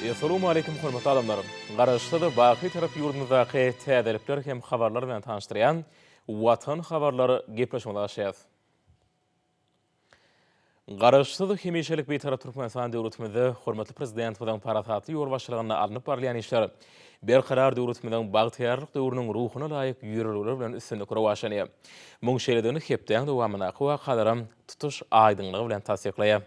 Essalawmaleýkim hormatly adamlar! Garaşsyz, baky Tarap ýurdumyzdaky täzelikler hem habarlar bilen tanyşdyrýan Watan habarlar gepleşigimize başlaýarys. Garaşsyz, hemişelik Bitarap Türkmenistan döwletimizde hormatly Prezidentimiziň parasatly ýolbaşçylygynda alnyp barylýan işler Berkarar döwletimiziň bagtyýarlyk döwrüniň ruhuna laýyk ýörelgeler bilen üstünlikli rowaçlanýar. Muň şeýledigini hepdäň dowamyndaky wakalaram tutuş aýdyňlygy bilen tassyklaýar.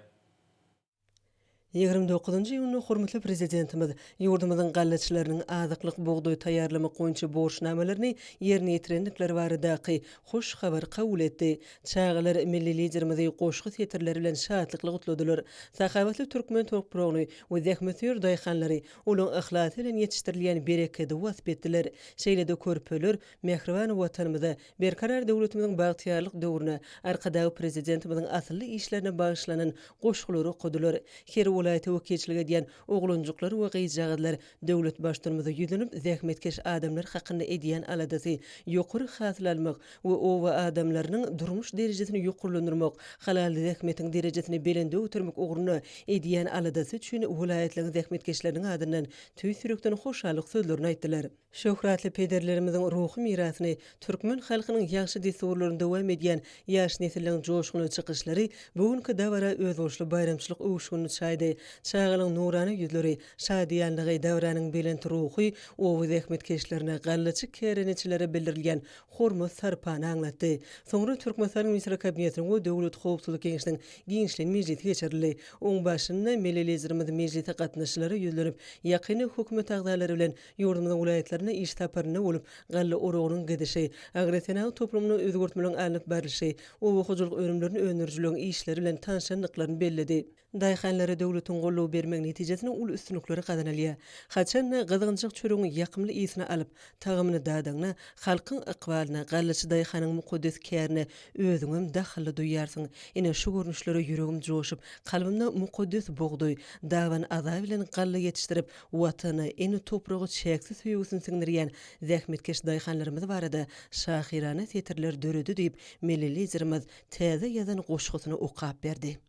29 iýunda hormatly Prezidentimiz ýurdumyzyň gallaçylarynyň azyklyk bugdaý taýýarlamak boýunça borçnamalaryny ýerine ýetirendikleri baradaky hoş habary kabul etdi. Çagalar milli Liderimizi goşgy setirleri bilen şatlykly gutladylar. Sahawatly türkmen topragyny we zähmetsöýer daýhanlary, olaryň yhlasy bilen ýetişdirilýän berekedi wasp etdiler. Şeýle-de körpeler mähriban Watanymyza, Berkarar döwletimiziň bagtyýarlyk döwrüne, Arkadag Prezidentimiziň asylly işlerine bagyşlanan goşgulary okadylar. Her welaýata wekilçilik edýän oglanjyklar we gyzjagazlar döwlet Baştutanymyza ýüzlenip, zähmetkeş adamlar hakynda edýän aladasy, ýokary hasyl almak we oba adamlarynyň durmuş derejesini ýokarlandyrmak, halal zähmetiň derejesini belende götermek ugrunda edýän aladasy üçin welaýatlaryň zähmetkeşleriniň adyndan tüýs ýürekden hoşallyk sözlerini aýtdylar. Şöhratly pederlerimiziň ruhy mirasyny, türkmen halkynyň ýagşy dessurlaryny dowam edýän ýaş nesilleriň joşgunly çykyşlary bu günki dabara özboluşly baýramçylyk öwüşginini çaýdy. Çagalaryň nurana ýüzleri, şadyýanlygy, dabaranyň belent ruhy oba zähmetkeşlerine, gallaçy kärendeçilere bildirilýän hormat-sarpany aňlatdy. Soňra Türkmenistanyň Ministrler Kabinetiniň we Döwlet howpsuzlyk geňeşiniň giňişleýin mejlisi geçirildi. Oň başynda milli Liderimiz mejlise gatnaşyjylara ýüzlenip, ýakynda hökümet agzalary bilen Ýurdumyzyň welaýatlarynda iş saparynda bolup, galla oragynyň gidişi, agrosenagat toplumynda özgertmeleriň alnyp barlyşy, oba hojalyk önümlerini öndürijiligiň işleri bilen tanşandyklaryny belledi. Daýhanlara döwletiň goldaw bermegi netijesinde uly üstünlikler gazanylýar. Haçan-da, gyzgynjak çöregiň ýakymly ysyny alyp, tagamyny dadaňda, halkyň ykbalyna, gallaçy daýhanyň mukaddes kärine özüňem dahylly duýýarsyň. Ine, şu görnüşlere ýüregim joşup, kalbymda mukaddes bugdaý, daban azaby bilen galla ýetişdirip, Watana, ene topraga çäksiz söýgüsini siňdirýän zähmetkeş daýhanlarymyz barada şahyrana setirler döredi diýip, milli Liderimiz täze ýazan goşgusyny okap berdi.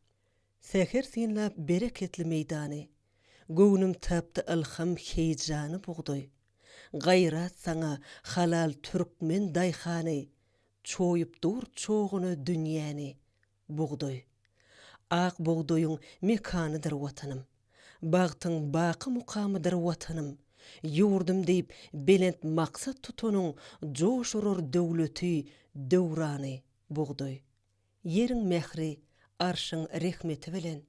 Säher synlap bereketli meýdany, Göwnüm tapdy ylham heýjany bugdaý. Gaýrat saňa, halal türkmen daýhany, Çoýup dur çoguna dünýäni, Bugdaý. Ak bugdaýyň mekanydyr Watanym. Bagtyň baky mukamydyr Watanym. Ýurdum diýip belent maksat tutanyň Joş urar döwleti, döwrany, Bugdaý. Ýeriň mähri, Arşyň rehmeti bilen,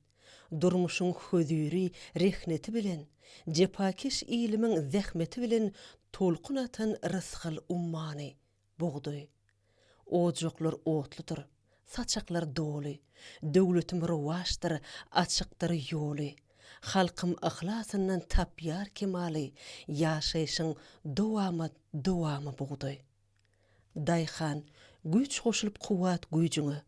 Durmuşyň höziri, rehneti bilen, Jepakeş ilimiň zähmeti bilen Tolkun atan rysgal ummany, Bugdaý. Ojaklar otludyr, saçaklar doly, Döwletim rowaçdyr, açykdyr ýoly. Halkym yhlasyndan tapýar kemaly, Ýaşaýşyň dowamat dowamy bugdaý. Daýhan, güýç goşulyp kuwwat güýjüňe,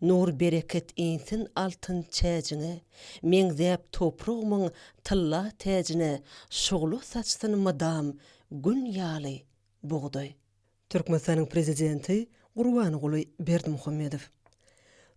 Nur-bereket insin altyn çäjiňe, Meňzäp topragymyň tylla täjine, Şugla saçsyn mydam Gün ýaly bugdaý. Türkmenistanyň Prezidenti Gurbanguly Berdimuhamedow.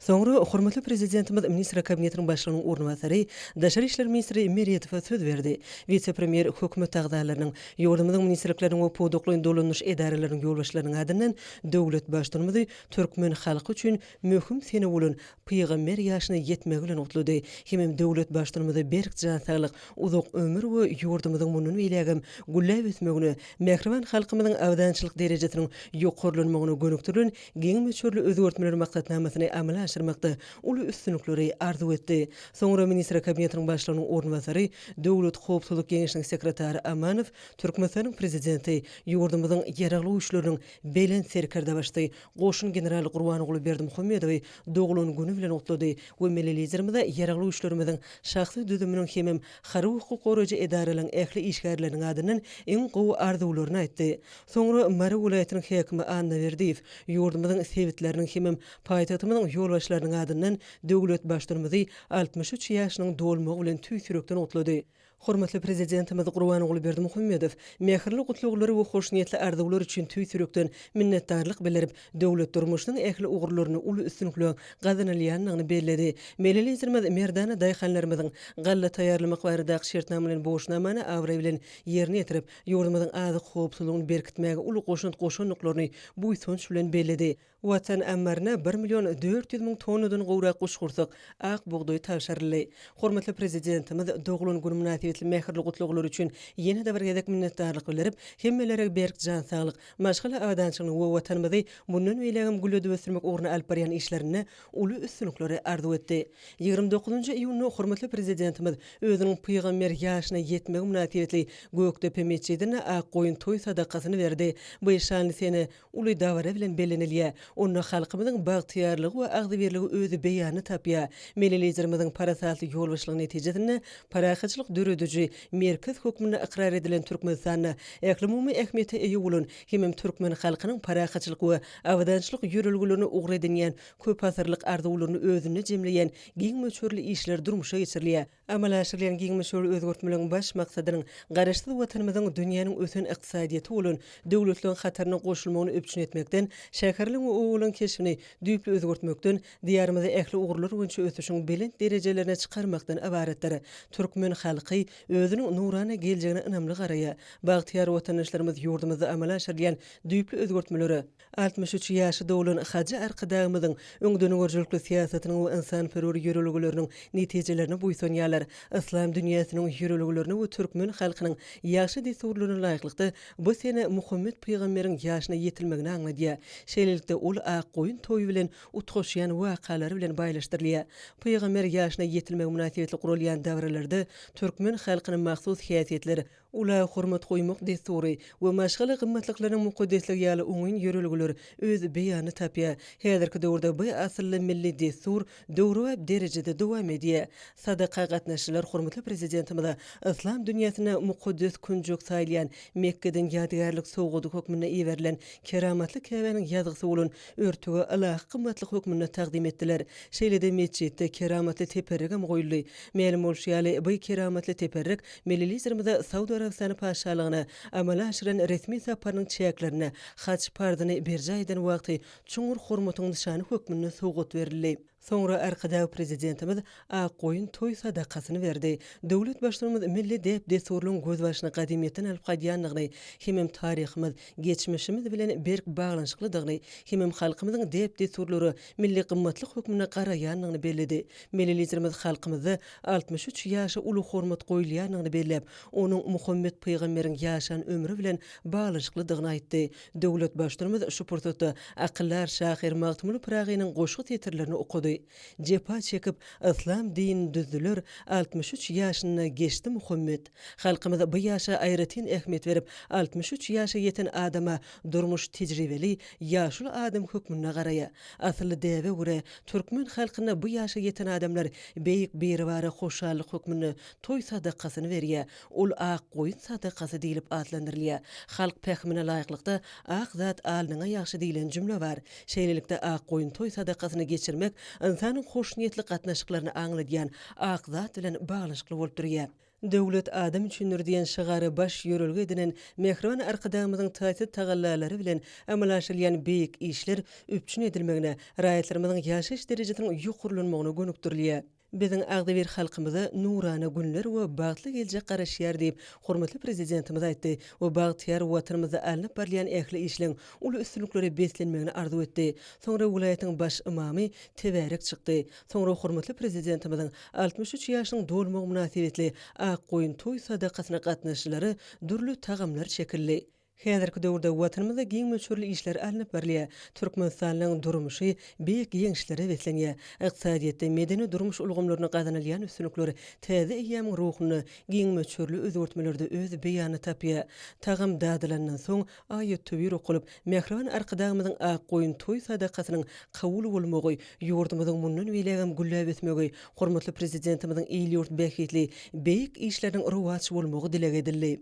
Soňra hormatly Prezidentimiz Ministrler Kabinetiniň Başlygynyň orunbasary, daşary işler ministri Meredowa söz berdi. Wise-premýer hökümet agzalarynyň, ýurdumyzyň ministrlikleriniň we pudaklaýyn dolanyş edaralarynyň ýolbaşçylarynyň adyndan döwlet Baştutanymyzy türkmen halky üçin möhüm sene bolan pygamber ýaşyna ýetmegi bilen gutlady hemem döwlet Baştutanymyza berk jan saglyk, uzak ömür we ýurdumyzyň mundan beýlägem gülläp ösmegine, mähriban halkymyzyň abadançylyk derejesiniň ýokarlanmagyna gönükdirilen giň möçberli özgertmeler maksatnamasyny amala aşyrmakda uly üstünlikleri arzuw etdi. Soňra Ministrler Kabinetiniň Başlygynyň orunbasary, Döwlet howpsuzlyk geňeşiniň sekretary Amanow Türkmenistanyň Prezidenti, ýurdumyzyň Ýaragly Güýçleriniň Belent Serkerdebaşysy, goşun generaly Gurbanguly Berdimuhamedowy doglan güni bilen gutlady we milli Liderimize Ýaragly Güýçlerimiziň şahsy düzüminiň hemem harby hukuk goraýjy edaralaryň ähli işgärleriniň adyndan iň gowy arzuwlaryny aýtdy. Soňra Mary welaýatynyň häkimi Annaberdiýew ýurdumyzyň sebitleriniň hemem paýtagtymyzyň ýolbaşçylarynyň adyndan döwlet Baştutanymyzy 63 ýaşynyň dolmagy bilen tüýs ýürekden gutlady. Hormatly Prezidentimiz Gurbanguly Berdimuhamedow mähirli gutlaglary we hoşniýetli arzuwlar üçin tüýs ýürekden minnetdarlyk bildirip, döwlet durmuşynyň ähli ugurlarynda uly üstünlikleň gazanylýandygyny belledi. Milli Liderimiz merdana daýhanlarymyzyň galla taýýarlamak baradaky şertnama bilen borçnamany abraý bilen ýerine ýetirip, ýurdumyzyň azyk howpsuzlygyny berkitmäge uly goşant goşandyklaryny buýsanç bilen belledi. Watan ammaryna bir million 400 müň tonnadan gowrak guşgursak ak bugdaý tabşyryldy. Hormatly Prezidentimiz doglan güni mynasybetli mähirli gutlaglary üçin ýene-de bir gezek minnetdarlyk bildirip, hemmelere berk jan saglyk, maşgala abadançylygyny we Watanymyzy mundan beýlägem gülledip ösdürmek ugrunda alyp barýan işlerinde uly üstünlikleri arzuw etdi. 29 iýunda hormatly Prezidentimiz özüniň pygamber ýaşyna ýetmegi mynasybetli Gökdepe metjidinde ak goýun toý sadakasyny berdi. Bu şanly sene uly dabara bilen bellenilýär. Onda halkymyzyň bagtyýarlygy we agzybirligi öz beýanyny tapýar. Milli Liderimiziň parasatly ýolbaşçylygy netijesinde parahatçylyk dörediji merkez hökmünde ykrar edilen Türkmenistanda ählumumy ähmiýete eýe bolan hemem türkmen halkynyň parahatçylyk we abadançylyk ýörelgelerini ugur edinýän köpasyrlyk arzuwlaryny özünde jemleýän giň möçberli işler durmuşa geçirilýär. Amala aşyrylýan giň möçberli özgertmeleriň baş maksadynyň Garaşsyz Watanymyzyň dünýäniň ösen ykdysadyýeti bolan döwletleriň hataryna goşulmagyny üpjün etmekden, şäherleriň we obalaryň keşbini düýpli özgertmekden, Diýarymyzy ähli ugurlar boýunça ösüşiň belent derejelerine çykarmakdan ybaratdyr. Türkmen halky özüniň nurana geljegine ynamly garaýar. Bagtyýar watandaşlarymyz ýurdumyzda amala aşyrylýan düýpli özgertmelere, 63 ýaşy dolan hajy Arkadagymyzyň öňdengörüjilikli syýasatynyň we ynsanperwer ýörelgeleriniň netijelerine buýsanýarlar. Yslam dünýäsiniň ýörelgelerine we türkmen halkynyň ýagşy dessurlaryna laýyklykda, bu sene Muhammet pygamberiň ýaşyna ýetilmegini aňladýar. Şeýlelikde, ol ak goýun toýy bilen utgaşýan wakalary bilen baýlaşdyrylýar. Pygamber ýaşyna ýetilmegi mynasybetli guralýan dabaralarda türkmen halkyna mahsus häsiýetler, Ula hormat goýmak dessury we maşgala gymmatlyklarynyň mukaddesligi ýaly oňyn ýörelgeler öz beýanyny tapýar. Häzirki döwürde bu asylly milli dessur döwrebap derejede dowam edýär. Sadaka gatnaşyjylar hormatly Prezidentimize yslam dünýäsinde mukaddes künjek saýylýan Mekgeden ýadygärlik sowgady hökmünde iberilen keramatly Käbäniň ýazgysy bolan örtügi ylahy gymmatlyk hökmünde tagdym etdiler. Şeýle-de metjitde keramatly teperrigem goýuldy. Mälim bolşy ýaly, bu keramatly teperrik Milli Liderimize Saud Arabystany Patyşalygyna amala aşyran resmi saparynyň çäklerinde haj parzyny berjaý eden wagty çuňňur hormatyň nyşany hökmünde sowgat berildi. Soňra Arkadag Prezidentimiz ak goýun toý sadakasyny berdi. Döwlet Baştutanymyz milli däp-dessurlaryň gözbaşyny gadymyýetden alyp gaýdýandygyny hemem taryhymyz, geçmişimiz bilen berk baglanyşyklydygyny hemem halkymyzyň däp-dessurlara milli gymmatlyk hökmünde garaýandygyny belledi. Milli Liderimiz halkymyzda 63 ýaşa uly hormat goýulýandygyny belläp, onuň Muhammet pygamberiň ýaşan ömri bilen baglanyşyklydygyny aýtdy. Döwlet Baştutanymyz şu pursatda akyldar şahyr Magtymguly Pyragynyň goşgy setirlerini okady. Jepa çekip, yslam dinini düzdüler, 63 ýaşynda geçdi Muhammet. Halkymyz bu ýaşa aýratyn ähmiýet berip, 63 ýaşa ýeten adama durmuş tejribeli, ýaşuly adam hökmünde garaýar. Asylly däbe görä, türkmen halkynda bu ýaşa ýeten adamlar Beýik Biribara hoşallyk hökmünde toý sadakasyny berýär. Ol ak goýun sadakasy diýlip atlandyrylýar. Halk pähimine laýyklykda, Ak zat alnyňa ýagşy diýlen jümle bar. Şeýlelikde, ak goýun toý sadakasyny geçirmek ynsanyň hoşniýetli gatnaşyklaryny aňladýan ak zat bilen baglanyşykly bolup durýar. Döwlet adam üçindir diýen şygary baş ýörelge edinen mähriban Arkadagymyzyň taýsyz tagallalary bilen amala aşyrylýan beýik işler üpjün edilmegine, raýatlarymyzyň ýaşaýyş derejesiniň ýokarlanmagyna gönükdirilýär. Biziň agzybir halkymyza nurana günler we bagtly geljek garaşýar diýip, hormatly Prezidentimiz aýtdy we bagtyýar Watanymyzda alnyp barylýan ähli işleň uly üstünliklere beslenmegini arzuw etdi. Soňra welaýatyň baş ymamy tebärek çykdy. Soňra hormatly Prezidentimiziň 63 ýaşynyň dolmagy mynasybetli ak goýun toý sadakasyna gatnaşyjylara dürli tagamlar çekildi. Häzirki döwürde Watanymyzda giň möçberli işler alnyp barylýar. Türkmenistanyň durmuşy beýik ýeňişlere beslenýär. Ykdysadyýetde, medeni-durmuş ulgamlarynda gazanylýan üstünlikler täze eýýamyň ruhunda giň möçberli özgertmelerde öz beýanyny tapýar. Tagam dadylandan soň, aýat-töwir okalyp, mähriban Arkadagymyzyň ak goýun toý sadakasynyň kabul bolmagy, ýurdumyzyň mundan beýlägem gülläp ösmegi, hormatly Prezidentimiziň il-ýurt bähbitli beýik işleriniň rowaç bolmagy dileg edildi.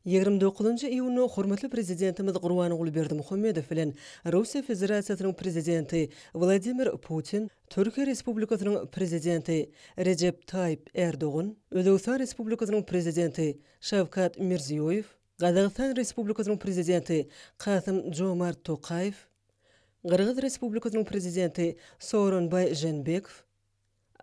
29-njy iýunda hormatly Prezidentimiz Gurbanguly Berdimuhamedow bilen Russiýa Federasiýasynyň Prezidenti Wladimir Putin, Türkiýe Respublikasynyň Prezidenti Rejep Taýyp Ärdogan, Özbegistan Respublikasynyň Prezidenti Şawkat Mirziýoýew, Gazagystan Respublikasynyň Prezidenti Kasym-Jomart Tokaýew, Gyrgyz Respublikasynyň Prezidenti Sooronbaý Žeenbekow,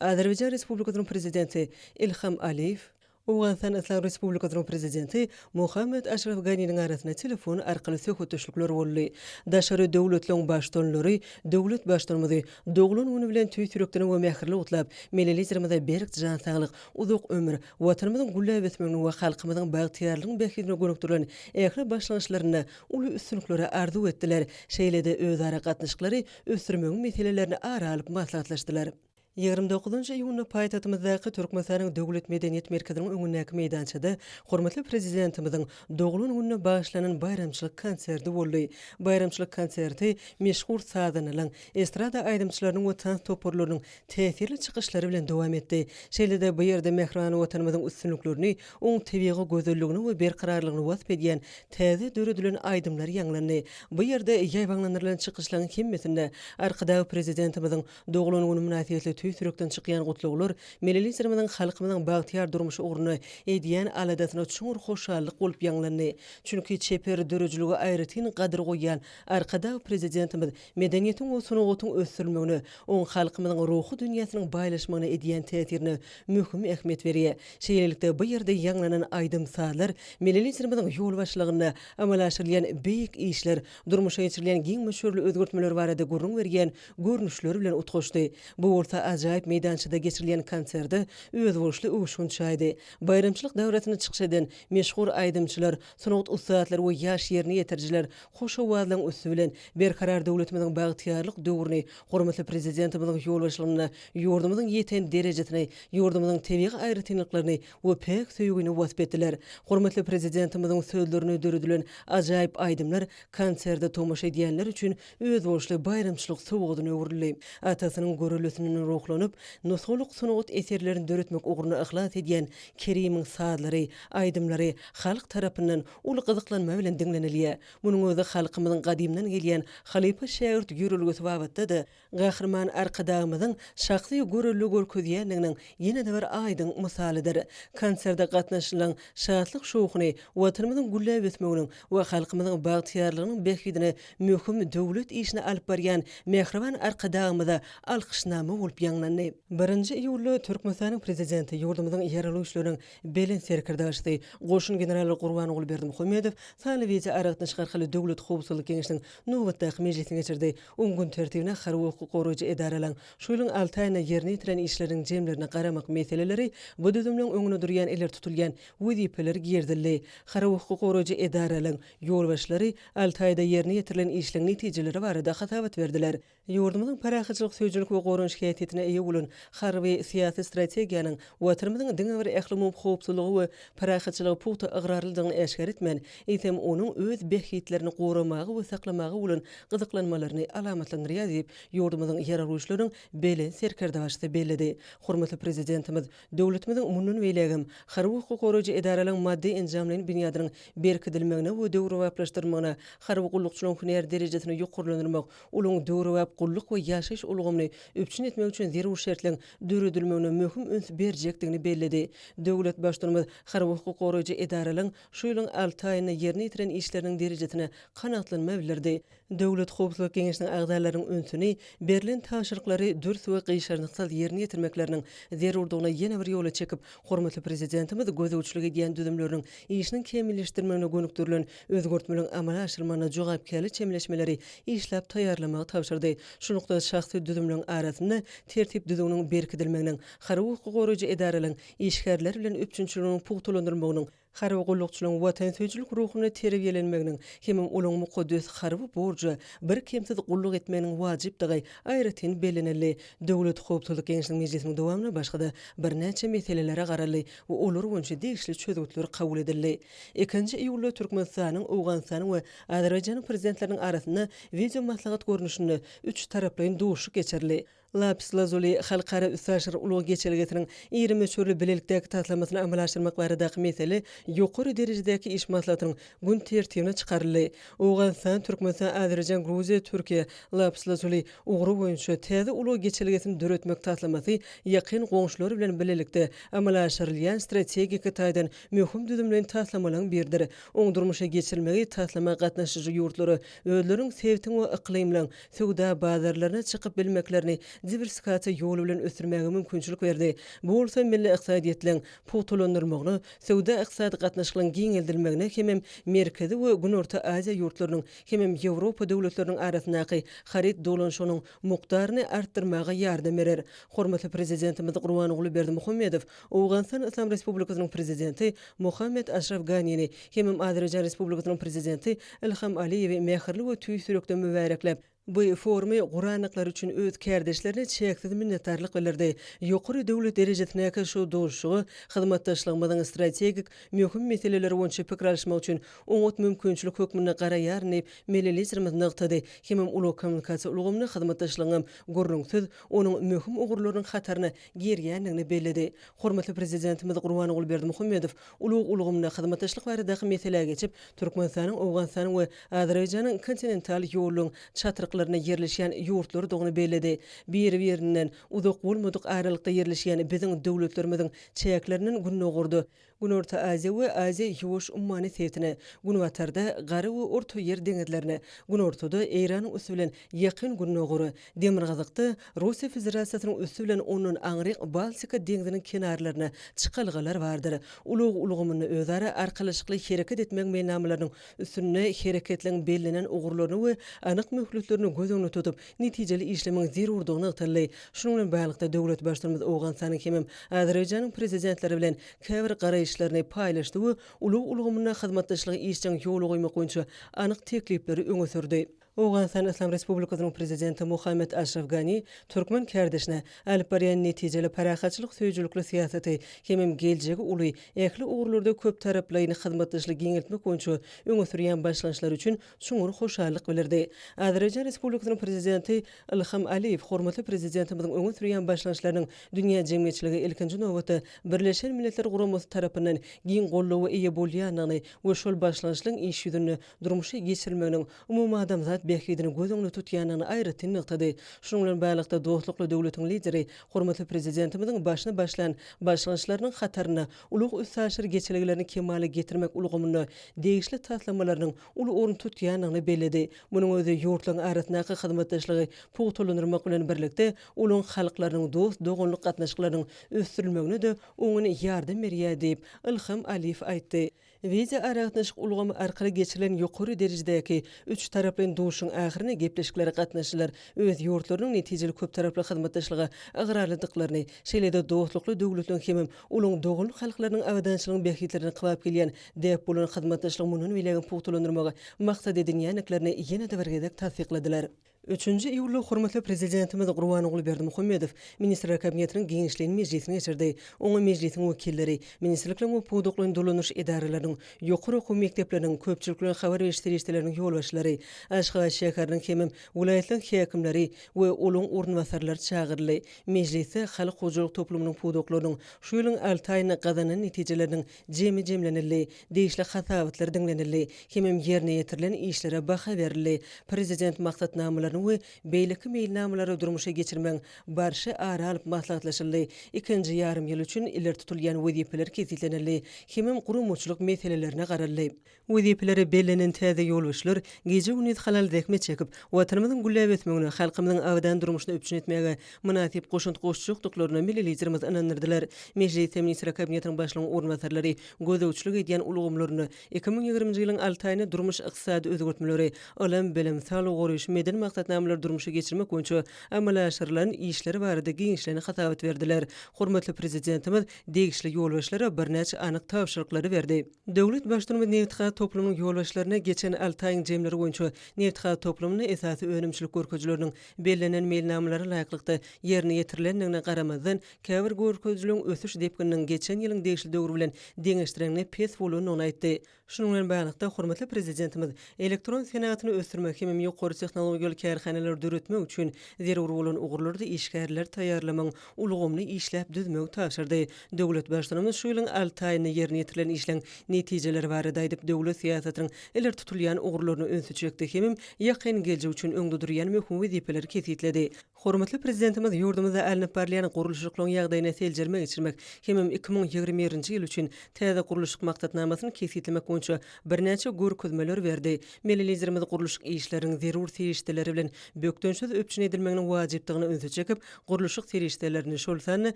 Azerbaýjan Respublikasynyň Prezidenti Ilham Aliýew, Owganystan Yslam Respublikasynyň Prezidenti Mohammed Aşraf Ganiniň arasynda telefon arkaly söhbetdeşlikler boldy. Daşary döwletleriň Baştutanlary döwlet Baştutanymyzy doglan güni bilen tüýs ýürekden we mähirli gutlap, Milli Liderimize berk jan saglyk, uzak ömür, Watanymyzyň gülläp ösmeginiň we halkymyzyň bagtyýarlygynyň bähbidine gönükdirilen ähli başlangyçlarynda uly üstünlikleri arzuw etdiler, şeýle-de özara gatnaşyklary ösdürmegiň meselelerini ara alyp maslahatlaşdylar. 29-njy iýunda paýtagtymyzdaky Türkmenistanyň Döwlet medeniýet merkeziniň öňündäki meýdançada hormatly Prezidentimiziň doglan gününe bagyşlanan baýramçylyk konserti boldy. Baýramçylyk konserti meşhur sazandalaryň, estrada aýdymçylarynyň we tans toparlarynyň täsirli çykyşlary bilen dowam etdi. Şeýle-de bu ýerde mähriban Watanymyzyň üstünliklerini, oň tebigy gözelligini we berkararlygyny wasp edýän täze döredilen aýdymlar ýaňlandy. Bu ýerde ýaýbaňlandyrylan çykyşlaryň hemmesinde Arkadag Prezidentimiziň doglan güni mynasybetli tüýs ýürekden çykýan gutlaglar Milli Liderimiziň halkymyzyň bagtyýar durmuşy ugrunda edýän aladasyna çuňňur hoşallyk bolup ýaňlandy. Çünki çeper döredijilige aýratyn gadyr goýýan Arkadag Prezidentimiz Medeniýetiň we sungatyň ösdürilmegine, oň halkymyzyň ruhy dünýäsiniň baýlaşmagyna edýän täsirine möhüm ähmiýet berýär. Şeýlelikde, bu ýerde ýaňlanan aýdym-sazlar Milli Liderimiziň ýolbaşçylygynda amala aşyrylýan beýik işler, durmuşa geçirilýän giň möçberli özgertmeler barada gürrüň berýän görnüşler bilen utgaşdy. Bu bolsa ajaýyp meýdançada geçirilýän konserte özboluşly öwüşgin çaýdy. Baýramçylyk dabarasynda çykyş eden meşhur aýdymçylar, sungat ussatlary we ýaş ýerine ýetirijiler Hoş owazlaryň üsti bilen Berkarar döwletimiziň bagtyýarlyk döwrüni, hormatly Prezidentimiziň ýolbaşçylygynda ýurdumyzyň ýeten derejesini, ýurdumyzyň tebigy aýratynlyklaryny we päk söýgini wasp etdiler. Hormatly Prezidentimiziň sözlerine döredilen ajaýyp aýdymlar konserte tomaşa edýänler üçin özboluşly baýramçylyk sowgadyna öwrüldi. Atasynyň görellesinden ruhlanyp, nusgalyk sungat eserlerini döretmek ugrunda yhlas edýän Kerimiň sazlary, aýdymlary halk tarapyndan uly gyzyklanma bilen diňlenilýär. Munuň özi halkymyzyň gadymdan gelýän halypa-şägirt ýörelgesi babatda-da Gahryman Arkadagymyzyň şahsy görelde görkezýändiginiň ýene-de bir aýdyň mysalydyr. Konserte gatnaşyjylaryň şatlyk-şowhuny Watanymyzyň gülläp ösmeginiň we halkymyzyň bagtyýarlygynyň bähbidine möhüm döwlet işini alyp barýan mähriban Arkadagymyza alkyşnama bolup ýaňlandy. Birinji iýulda Türkmenistanyň Prezidenti ýurdumyzyň Ýaragly Güýçleriniň Belent Serkerdebaşysy, goşun generaly Gurbanguly Berdimuhamedow sanly wideoaragatnaşyk arkaly Döwlet howpsuzlyk geňeşiniň nobatdaky mejlisini geçirdi. Oň gün tertibine harby hukuk goraýjy edaralaryň şu ýylyň alty aýynda ýerine ýetiren işleriniň jemlerine garamak meseleleri, bu düzümleň öňünde durýan ileri tutulýan wezipeler girizildi. Harby hukuk goraýjy edaralaryň ýolbaşçylary alty aýda ýerine ýetirilen işleň netijeleri barada hasabat berdiler. Ýurdumyzyň parahatçylyk söýüjilik we goranyş häsiýetine eýe bolan harby-syýasy strategiýanyň Watanymyzyň diňe bir ählumumy howpsuzlyga we parahatçylyga pugta ygrarlydygyny äşgär etmän, eýsem, onuň öz bähbitlerini goramaga we saklamaga bolan gyzyklanmalaryny alamatlandyrýar diýip, ýurdumyzyň Ýaragly Güýçleriniň Belent Serkerdebaşysy belledi. Hormatly Prezidentimiz döwletimiziň mundan beýlägem harby hukuk goraýjy edaralaryň maddy-enjamlaýyn binýadynyň berkidilmegine we döwrebaplaşdyrylmagyna, harby gullukçylaryň hünär derejesini ýokarlandyrmak, Olaryň döwrebap gulluk we ýaşaýyş ulgamyny üpjün etmek üçin zerur şertleriň döredilmegine möhüm üns berjekdigini belledi. Döwlet Baştutanymyz harby hukuk goraýjy edaralaryň şu ýylyň alty aýynda ýerine ýetiren işleriniň derejesine kanagatlanma bildirdi. Döwlet howpsuzlyk geňeşiniň agzalarynyň ünsüni berlen tabşyryklary dürs we gyşarnyksyz ýerine ýetirmekleriniň zerurdygyna ýene bir ýola çekip, hormatly Prezidentimiz gözegçilik edýän düzümleriniň işiniň kämilleşdirilmegine gönükdirilen özgertmeleriň amala aşyrylmagyna jogapkärli çemeleşmeleri işläp taýýarlamagy tabşyrdy. Şunlukda, şahsy düzümleriň arasynda tertip-düzgüniň berkidilmeginiň, harby hukuk goraýjy edaralaryň işgärler bilen üpjünçiliginiň pugtalandyrylmagynyň, harby gullukçylaryň watansöýüjilik ruhunda terbiýelenmeginiň hemem olaryň mukaddes harby borja birkemsiz gulluk etmeginiň wajypdygy aýratyn bellenildi. Döwlet howpsuzlyk geňeşiniň mejlisiniň dowamynda başga-da birnäçe meselelere garaldy we olar boýunça degişli çözgütler kabul edildi. Ikinji iýulda Türkmenistanyň, Owganystanyň we Azerbaýjanyň Prezidentleriniň arasynda wideomaslahat görnüşinde üçtaraplaýyn duşuşyk geçirildi. Lapis Lazuli halkara üstaşyr ulag geçelgesiniň iri möçberli bilelikdäki taslamasyny amala aşyrmak baradaky mesele ýokary derejedäki iş maslahatynyň gün tertibine çykaryldy. Owganystan, Türkmenistan, Azerbaýjan, Gruziýa, Türkiýe, Lapis Lazuli ugry boýunça täze ulag geçelgesini döretmek taslamasy ýakyn goňşular bilen bilelikde amala aşyrylýan strategik taýdan möhüm düzümleýin taslamalaryň biridir. Oň durmuşa geçirilmegi taslama gatnaşyjy ýurtlara özleriniň sebitiň we yklymlaryň söwda bazarlaryna çykyp bilmeklerini diwersifikasiýa ýoly bilen ösdürmäge mümkinçilik berdi. Bu bolsa milli ykdysadyýetleň pugtalandyrylmagyna, söwda-ykdysady gatnaşyklaryň giňeldilmegine hemem Merkezi we Günorta Aziýa ýurtlarynyň hemem Ýewropa döwletleriniň arasyndaky haryt dolanyşygynyň mukdaryny artdyrmaga ýardam berer. Hormatly Prezidentimiz Gurbanguly Berdimuhamedow Owganystan Yslam Respublikasynyň Prezidenti Mohammed Aşraf Ganini hemem Azerbaýjan Respublikasynyň Prezidenti Ilham Aliýewi mähirli we tüýs ýürekden mübärekläp, bu forumy gurandyklary üçin öz kärdeşlerine çäksiz minnetdarlyk bildirdi. Ýokary döwlet derejesindäki şu duşuşyga hyzmatdaşlygymyzyň strategik möhüm meseleleri boýunça pikir alyşmak üçin oňat mümkinçilik hökmünde garaýaryn diýip, milli Liderimiz nygtady hemem ulag-kommunikasiýa ulgamynda hyzmatdaşlygyňam gürrüňsiz onuň möhüm ugurlarynyň hataryna girýändigini belledi. Hormatly Prezidentimiz Gurbanguly Berdimuhamedow ulag ulgamynda hyzmatdaşlyk baradaky meselä geçip, Türkmenistanyň, Owganystanyň we Azerbaýjanyň kontinental ýoluň çatryklarynda ýerleşýän ýurtlarydygyny belledi. Biri-birinden uzak bolmadyk aralykda ýerleşýän biziň döwletlerimiziň çäklerinden gündogarda, Günorta Aziýa we Aziýa-Ýuwaş ummany sebitine, günbatarda Gara we Ortaýer deňizlerine, günortada Eýranyň üsti bilen Ýakyn Gündogara, demirgazykda Russiýa Federasiýasynyň üsti bilen ondan aňryk Baltika deňziniň kenarlaryna çykalgalar bardyr. Ulag ulgamynda özara arkalaşykly hereket etmegiň meýilnamalarynyň üstünde hereketligiň bellenen ugurlaryny we anyk möhletlerini göz öňünde tutup, netijeli işlemegiň zerurdygy nygtaldy. Şunuň bilen baglylykda, döwlet Baştutanymyz Owganystanyň hemem Azerbaýjanyň Prezidentleri bilen käbir garaýyşlaryny paýlaşdy we ulag ulgamynda hyzmatdaşlygy işjeň ýola goýmak boýunça anyk teklipleri öňe sürdi. Owganystan Yslam Respublikasynyň Prezidenti Mohammed Aşraf Gani türkmen kärdeşine alyp barýan netijeli parahatçylyk söýüjilikli syýasaty hemem geljegi uly ähli ugurlarda köptaraplaýyn hyzmatdaşlygy giňeltmek boýunça öňe sürýän başlangyçlary üçin çuňňur hoşallyk bildirdi. Azerbaýjan Respublikasynyň Prezidenti Ilham Aliýew hormatly Prezidentimiziň öňe sürýän başlangyçlarynyň dünýä jemgyýetçiligi, ilkinji nobatda, Birleşen Milletler Guramasy tarapyndan giň goldawa eýe bolýandygyny we şol başlangyçlaryň iş ýüzünde durmuşa geçirilmeginiň umumadamzat bähbidini göz öňünde tutýandygyny aýratyn nygtady. Şunuň bilen baglylykda, dostlukly döwletiň Lideri hormatly Prezidentimiziň başyny başlan başlangyçlarynyň hatarynda ulag-üstaşyr geçelgelerini kemala getirmek ulgamynda degişli taslamalarynyň uly orun tutýandygyny belledi. Munuň özi ýurtlaryň arasyndaky hyzmatdaşlygy pugtalandyrmak bilen birlikde, olaryň halklarynyň dost-doganlyk gatnaşyklarynyň ösdürilmegine-de oňyn ýardam berýär diýip, Ilham Aliýew aýtdy. Wideoaragatnaşyk ulgamy arkaly geçirilen ýokary derejedäki üçtaraplaýyn duşuşygyň ahyrynda gepleşiklere gatnaşyjylar öz ýurtlarynyň netijeli köptaraply hyzmatdaşlyga ygrarlydyklaryny, şeýle-de dostlukly döwletleriň hemem olaryň doganlyk halklarynyň abadançylygynyň bähbitlerine kybap gelýän däp bolan hyzmatdaşlygy mundan beýlägem pugtalandyrmagy maksat edinýändiklerini ýene-de bir gezek tassykladylar. Üçünji iýulda hormatly Prezidentimiz Gurbanguly Berdimuhamedow Ministrler Kabinetiniň giňişleýin mejlisini geçirdi. Oňa Mejlisiň wekilleri, ministrlikleriň we pudaklaýyn dolanyş edaralarynyň, ýokary okuw mekdepleriniň, köpçülikleýin habar beriş serişdeleriniň ýolbaşçylary, Aşgabat şäheriniň hemem welaýatlaryň häkimleri we olaryň orunbasarlary çagyryldy. Mejlisde halk hojalyk toplumynyň pudaklarynyň şu ýylyň alty aýynda gazanan netijeleriniň jemi jemlenildi, degişli hasabatlar diňlenildi hemem ýerine ýetirilen işlere baha berildi. Prezident maksatnamalaryny we beýleki meýilnamalary durmuşa geçirmegiň barşy ara alyp maslahatlaşyldy, ikinji ýarym ýyl üçin ileri tutulýan wezipeler kesgitlenildi hemem guramaçylyk meselelerine garaldy. Wezipelere bellenen täze ýolbaşçylar gije-gündiz halal zähmet çekip, Watanymyzyň gülläp ösmegine, halkymyzyň abadan durmuşyny üpjün etmäge mynasyp goşant goşjakdyklaryna milli Liderimizi ynandyrdylar. Mejlisde Ministrler Kabinetiniň Başlygynyň orunbasarlary gözegçilik edýän ulgamlarynda 2020-nji ýylyň alty aýynda durmuş-ykdysady özgertmeleri, ylym-bilim, saglygy goraýyş, medeni maksatnamalary durmuşa geçirmek boýunça amala aşyrylan işler barada giňişleýin hasabat berdiler. Hormatly Prezidentimiz degişli ýolbaşçylara birnäçe anyk tabşyryklary berdi. Döwlet Baştutanymyz nebitgaz toplumynyň ýolbaşçylaryna geçen alty aýyň jemleri boýunça nebitgaz toplumynda esasy önümçilik görkezijileriniň bellenen meýilnamalara laýyklykda ýerine ýetirilendigine garamazdan, käbir görkezijileriň ösüş depgininiň geçen ýylyň degişli döwri bilen deňeşdireniňde pes bolandygyny aýtdy. Şunuň bilen baglylykda, hormatly Prezidentimiz elektron senagatyny ösdürmek hemem ýokary tehnologiýaly kärhanalary döretmek üçin zerur bolan ugurlarda işgärleri taýýarlamagyň ulgamyny işläp düzmegi tabşyrdy. Döwlet Baştutanymyz şu ýylyň alty aýynda ýerine ýetirilen işleň netijeleri barada aýdyp, döwlet syýasatynyň ileri tutulýan ugurlaryna ünsi çekdi hemem ýakyn geljek üçin öňde durýan möhüm wezipeleri kesgitledi. Hormatly Prezidentimiz ýurdumyzda alnyp barylýan gurluşyklaryň ýagdaýyna seljerme geçirmek hemem 2021-nji ýyl üçin täze gurluşyk maksatnamasyny kesgitlemek boýunça birnäçe görkezmeleri berdi. Milli Liderimiz gurluşyk işleriniň zerur serişdeleri bilen bökdençsiz üpjün edilmeginiň wajypdygyna ünsi çekip, gurluşyk serişdelerini, şol sanda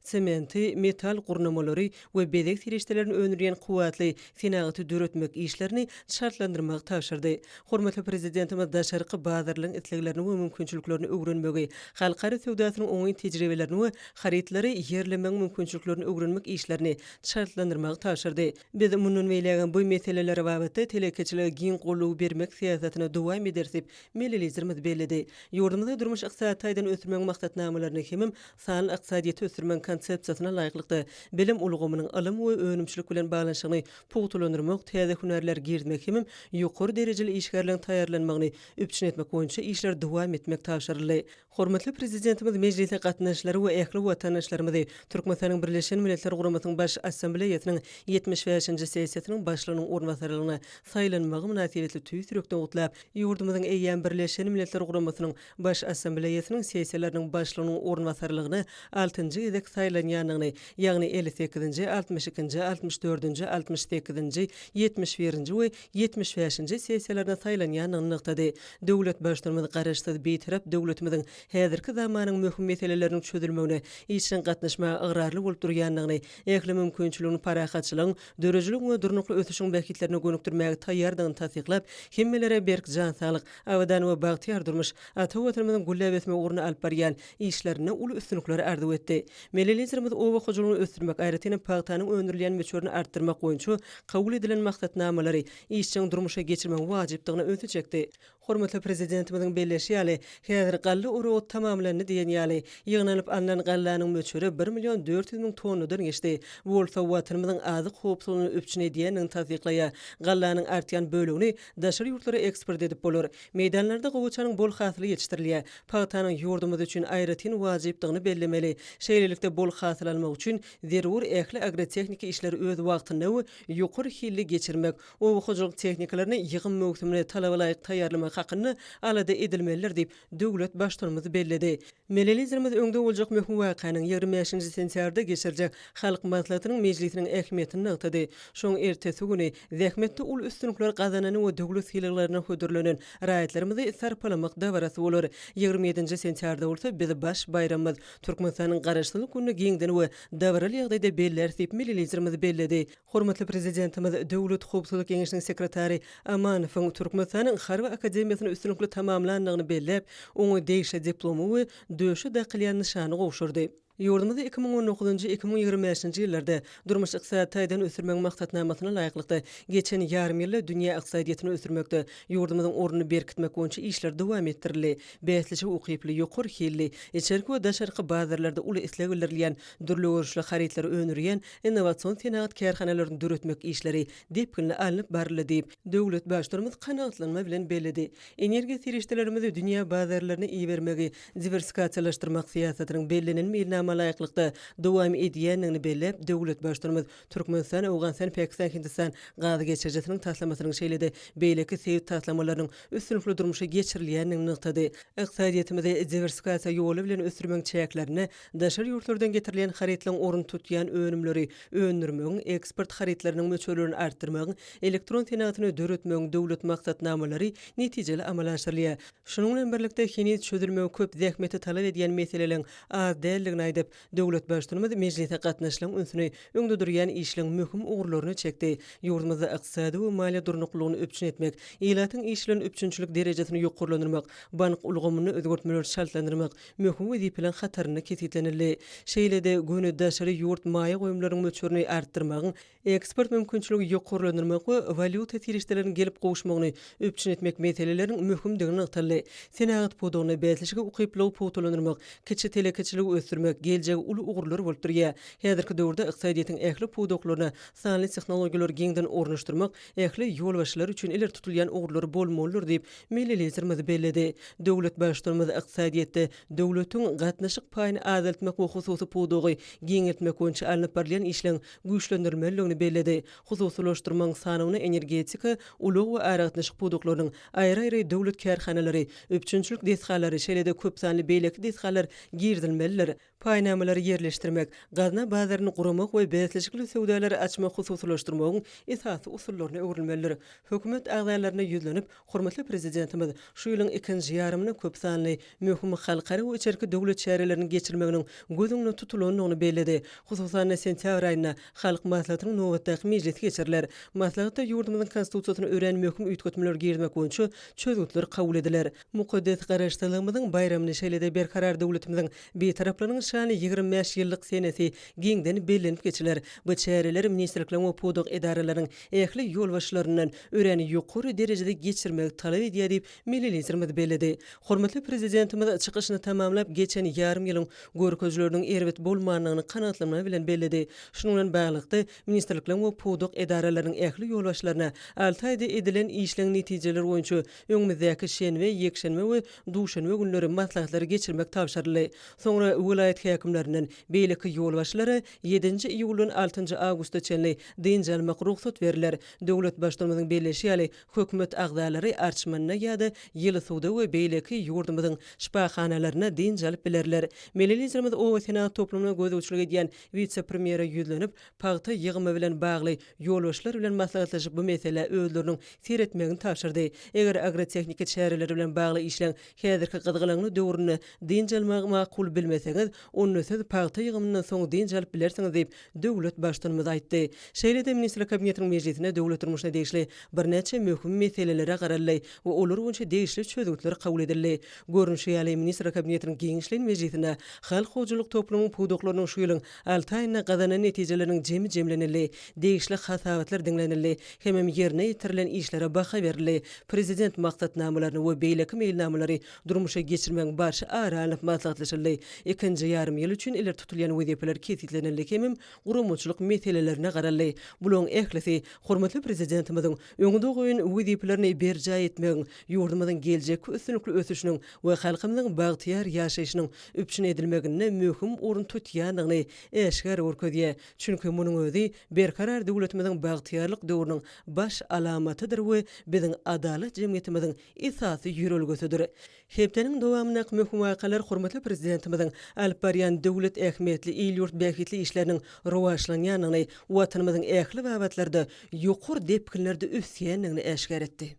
sementi, metal gurnamalary we bezeg serişdelerini öndürýän kuwwatly senagaty döretmek işlerini çaltlandyrmagy tabşyrdy. Hormatly Prezidentimiz daşarky bazarlaryň isleglerini we mümkinçiliklerini öwrenmegi, halkara söwdasynyň oňyn tejribelerini we harytlary ýerlemegiň mümkinçiliklerini öwrenmek işlerini çaltlandyrmagy tabşyrdy. Biz mundan beýlägem bu meseleler babatda telekeçilige giň goldaw bermek syýasatyny dowam ederis diýip, milli Liderimiz belledi. Ýurdumyzy durmuş-ykdysady taýdan ösdürmegiň maksatnamalaryna hemem sanly ykdysadyýeti ösdürmegiň Konsepsiýasyna laýyklykda, bilim ulgamynyň ylym we önümçilik bilen baglanyşygyny pugtalandyrmak, täze hünärleri girizmek hemem ýokary derejeli işgärleriň taýýarlanmagyny üpjün etmek boýunça işleri dowam etmek tabşyryldy. Hormatly Prezidentimiz mejlise gatnaşyjylary we ähli watandaşlarymyzy Türkmenistanyň Birleşen Milletler Guramasynyň Baş Assambleýasynyň 75-nji sessiýasynyň Başlygynyň orunbasarlygyna saýlanmagy mynasybetli tüýs ýürekden gutlap, ýurdumyzyň eýýäm Birleşen Milletler Guramasynyň Baş Assambleýasynyň sessiýalarynyň başlygynyň orunbasarlygyna altynjy gezek saýlanýandygyny, ýagny 58-nji, 62-nji, 64-nji, 68-nji, 71-nji we 75-nji sessiýalaryna saýlanýandygyny nygtady. Döwlet Baştutanymyz Garaşsyz, Bitarap döwletimiziň häzirki zamanyň möhüm meseleleriniň çözülmegine işjeň gatnaşmaga ygrarly bolup durýandygyny, ähli mümkinçiligini parahatçylygyň, döredijiligiň we durnukly ösüşiň bähbitlerine gönükdirmäge taýýardygyny tassyklap, hemmelere berk jan saglyk, Abadan we bagtyýar durmuş, ata Watanymyzyň gülläp ösmegi ugrunda alyp barýan işlerinde uly üstünlikleri arzuw etdi. Milli Liderimiz oba hojalygyny ösdürmek, aýratyn hem pagtanyň öndürilýän möçberini artdyrmak boýunça kabul edilen maksatnamalary işjeň durmuşa geçirmegiň wajypdygyna ünsi çekdi. Hormatly Prezidentimiziň belleşi ýaly, häzir galla oragy tamamlandy diýen ýaly, ýygnalyp alnan gallanyň möçberi bir million 400 müň tonnadan geçdi. Bu bolsa Watanymyzyň azyk howpsuzlygyny üpjün edýändigini tassyklaýar. Gallanyň artýan bölegini Daşary ýurtlara eksport edip bolar. Meýdanlarda gowaçanyň bol hasyly ýetişdirilýär. Pagtanyň ýurdumyz üçin aýratyn wajypdygyny bellemeli. Şeýlelikde, bol hasyl almak üçin zerur ähli agrotehniki işleri öz wagtynda we ýokary hilli geçirmek, oba hojalyk tehnikalaryny ýygym möwsümine talabalaýyk taýýarlamak hakynda alada edilmelidir diýip, döwlet Baştutanymyz belledi. Milli Liderimiz öňde boljak möhüm wakanyň, 25-nji sentýabrda geçiriljek Halk Maslahatynyň mejlisiniň ähmiýetini nygtady. Şoň ertesi güni zähmetde uly üstünlikler gazanan we döwlet sylaglaryna hödürlenen raýatlarymyzy sarpalamak dabarasy bolar. 27-nji sentýabrda bolsa biz baş baýramymyz, Türkmenistanyň Garaşsyzlyk gününi giňden we dabaraly ýagdaýda belläris diýip, milli Liderimiz belledi. Hormatly Prezidentimiz Döwlet howpsuzlyk geňeşiniň sekretary Amanowyň Türkmenistanyň Harby akademiýasyny üstünlikli tamamlandygyny belläp, oňa degişli diplomy we döşe dakylýan nyşany gowşurdy. Ýurdumyzy 2019-njy, 2025-nji ýyllarda durmuş-ykdysady taýdan ösdürmegiň maksatnamasyna laýyklykda, geçen ýarym ýylda dünýä ykdysadyýetini ösdürmekde ýurdumyzyň ornuny berkitmek boýunça işler dowam etdirildi. Bäsleşige ukyply, ýokary hilli, içerki we daşarky bazarlarda uly isleg bildirilýän dürli görnüşli harytlary öndürýän innowasion senagat kärhanalaryny döretmek işleri depginli alnyp baryldy diýip, döwlet Baştutanymyz kanagatlanma bilen belledi. Energiýa serişdelerimizi dünýä bazarlaryna ibermegi diwersifikasiýalaşdyrmak syýasatynyň bellenen meýilnama laýyklykda dowam edýändigini belläp, döwlet Baştutanymyz Türkmenistan, Owganystan, Pakistan, Hindistan gaz geçirijisiniň taslamasynyň şeýle-de beýleki sebit taslamalarynyň üstünlikli durmuşa geçirilýändigini nygtady. Ykdysadyýetimizi diwersifikasiýa ýoly bilen ösdürmegiň çäklerinde Daşary ýurtlardan getirilýän harytlaryň ornuny tutýan önümleri öndürmegiň, eksport harytlarynyň möçberlerini artdyrmagyň, elektron senagatyny döretmegiň döwlet maksatnamalary netijeli amala aşyrylýar. Şunuň bilen birlikde, heniz çözülmegi köp zähmeti talap edýän meseleleriň az däldigini aýdyp, döwlet Baştutanymyz mejlise gatnaşyjylaryň ünsüni öňde durýan işleň möhüm ugurlaryna çekdi. Ýurdumyzda ykdysady we maliýe durnuklylygyny üpjün etmek, ilatyň iş bilen üpjünçilik derejesini ýokarlandyrmak, bank ulgamynda özgertmeleri çaltlandyrmak, möhüm wezipeleriň hatarynda kesgitlenildi. Şeýle-de, göni daşary ýurt maýa goýumlarynyň möçberini artdyrmagyň, eksport mümkinçiligini ýokarlandyrmak we walýuta serişdeleriniň gelip gowuşmagyny üpjün etmek meseleleriniň möhümdigi nygtaldy. Senagat pudagynda bäsleşige ukyplylygy pugtalandyrmak, kiçi telekeçiligi ösdürmek. geljek geljegi uly ugurlar bolup durýar. Häzirki döwürde ykdysadyýetiň ähli pudaklaryna sanly tehnologiýalary giňden ornaşdyrmak ähli ýolbaşçylar üçin ileri tutulýan ugurlar bolmalydyr diýip, milli Liderimiz belledi. Döwlet Baştutanymyz ykdysadyýetde döwletiň gatnaşyk paýyny azaltmak we hususy pudagy giňeltmek boýunça alnyp barylýan işleň güýçlendirilmelidigini belledi. Hususylaşdyrmagyň sanawyna energetika, ulag we aragatnaşyk pudaklarynyň aýry-aýry döwlet kärhanalary, üpjünçilik desgalary, şeýle-de köpsanly beýleki desgalar girizilmelidir. Paýnamalary ýerleşdirmek, gazna bazaryny guramak we bäsleşikli söwdalary açmak hususylaşdyrmagyň esasy usullaryna öwrülmelidir. Hökümet agzalaryna ýüzlenip, hormatly Prezidentimiz şu ýylyň ikinji ýarymynda köpsanly möhüm halkara we içerki döwlet çäreleriniň geçirilmeginiň göz öňünde tutulandygyny belledi. Hususan-da, sentýabr aýynda Halk Maslahatynyň nobatdaky mejlisi geçiriler. Maslahatda ýurdumyzyň Konstitusiýasyna örän möhüm üýtgetmeler girizmek boýunça çözgütler kabul ediler. Mukaddes Garaşsyzlygymyzyň baýramyny, şeýle-de Berkarar döwletimiziň Bitaraplygynyň şanly 25 ýyllyk senesi giňden bellenip geçiler. Bu çäreler ministrlikleriň we pudak edaralarynyň ähli ýolbaşçylaryndan örän ýokary derejede geçirmegi talap edýär diýip, milli Liderimiz belledi. Hormatly Prezidentimiz çykyşyny tamamlap, geçen ýarym ýylyň görkezijileriniň erbet bolmandygyny kanagatlanma bilen belledi. Şunuň bilen baglylykda, ministrlikleriň we pudak edaralarynyň ähli ýolbaşçylaryna alty aýda edilen işleň netijeleri boýunça öňümizdäki şenbe, ýekşenbe we duşenbe günleri maslahatlary geçirmek tabşyryldy. Soňra welaýat häkimlerinden beýleki ýolbaşçylara ýedinji iýuldan altynjy awgusta çenli dynç almak rugsat berler. Döwlet Baştutanymyzyň belleýşi ýaly, hökümet agzalary Arçmanda ýa-da Ýylysuwda we beýleki ýurdumyzyň şypahanalarynda dynç alyp bilerler. Milli Liderimiz oba senagat toplumyna gözegçilik edýän wise-premýere ýüzlenip, pagta ýygymy bilen bagly ýolbaşçylar bilen maslahatlaşyp bu meselä özleriniň seretmegini tabşyrdy. Eger agrotehniki çäreler bilen bagly işleň häzirki gyzgalaňly döwründe dynç almagy makul bilmeseňiz, onda siz pagta ýygymyndan soň dynç alyp bilersiňiz diýip, döwlet Baştutanymyz aýtdy. Şeýle-de Ministrler Kabinetiniň mejlisinde döwlet durmuşyna degişli birnäçe möhüm meselelere garaldy we olar boýunça degişli çözgütler kabul edildi. Görnüşi ýaly, Ministrler Kabinetiniň giňişleýin mejlisinde halk hojalyk toplumyň pudaklarynyň şu ýylyň alty aýynda gazanan netijeleriniň jemi jemlenildi, degişli hasabatlar diňlenildi hemem ýerine ýetirilen işlere baha berildi, Prezident maksatnamalaryny we beýleki meýilnamalary durmuşa geçirmegiň barşy ara alnyp maslahatlaşyldy, ikinji ýarym ýyl üçin ileri tutulýan wezipeler kesgitlenildi hemem guramaçylyk meselelerine garaldy. Bularyň ählisi hormatly Prezidentimiziň öňde goýan wezipelerini berjaý etmegiň, ýurdumyzyň geljekki üstünlikli ösüşiniň we halkymyzyň bagtyýar ýaşaýşynyň üpjün edilmeginde möhüm orun tutýandygyny äşgär görkezýär. Çünki munuň özi Berkarar döwletimiziň bagtyýarlyk döwrüniň baş alamatydyr we biziň adalat jemgyýetimiziň esasy ýörelgesidir. Hepdäniň dowamyndaky möhüm wakalar hormatly Prezidentimiziň alyp barýan döwlet ähmiýetli, il-ýurt bähbitli işleriniň rowaçlanýandygyny, Watanymyzyň ähli babatlarda ýokary depginlerde ösýändigini äşgär etdi.